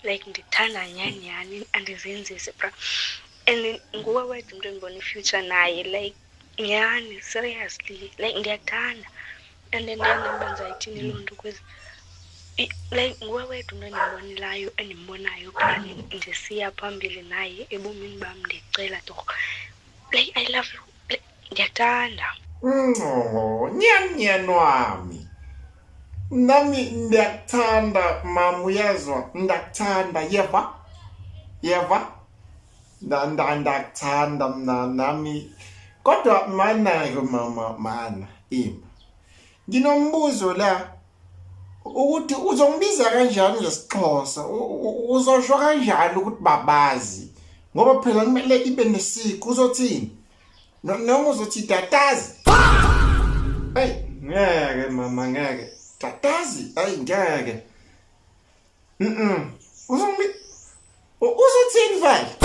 Like ndikuthanda nyhani nyhani, andizenzisi bra. And nguwe wedwa umntu endibona i-future naye, like nyhani seriously, like ndiyakuthanda. And then ndiyazi uba ndizayithini loo nto because like nguwe wedwa umntu endimbonilayo, endimbonayo bra, ndisiya phambili naye ebomini bam. Ndiyacela torho, like I love you, like ndiyakuthanda. Oh, nyanyani wami. Nami ndiyakuthanda mama, uyezwa, ndiyakuthanda, yeva? Yeva? Ndakuthanda mna nami. Kodwa mana-ke mama, mana, ima. Nginombuzo la ukuthi uzongibiza kanjani ngesiXhosa? Uzosho kanjani ukuthi babazi? Ngoba phela kumele ibe nesiko, uzothini? Noma uzothi tatazi? Hey, ngeke mama, ngeke. Tatazi, ayi ngeke. Uzothini vele?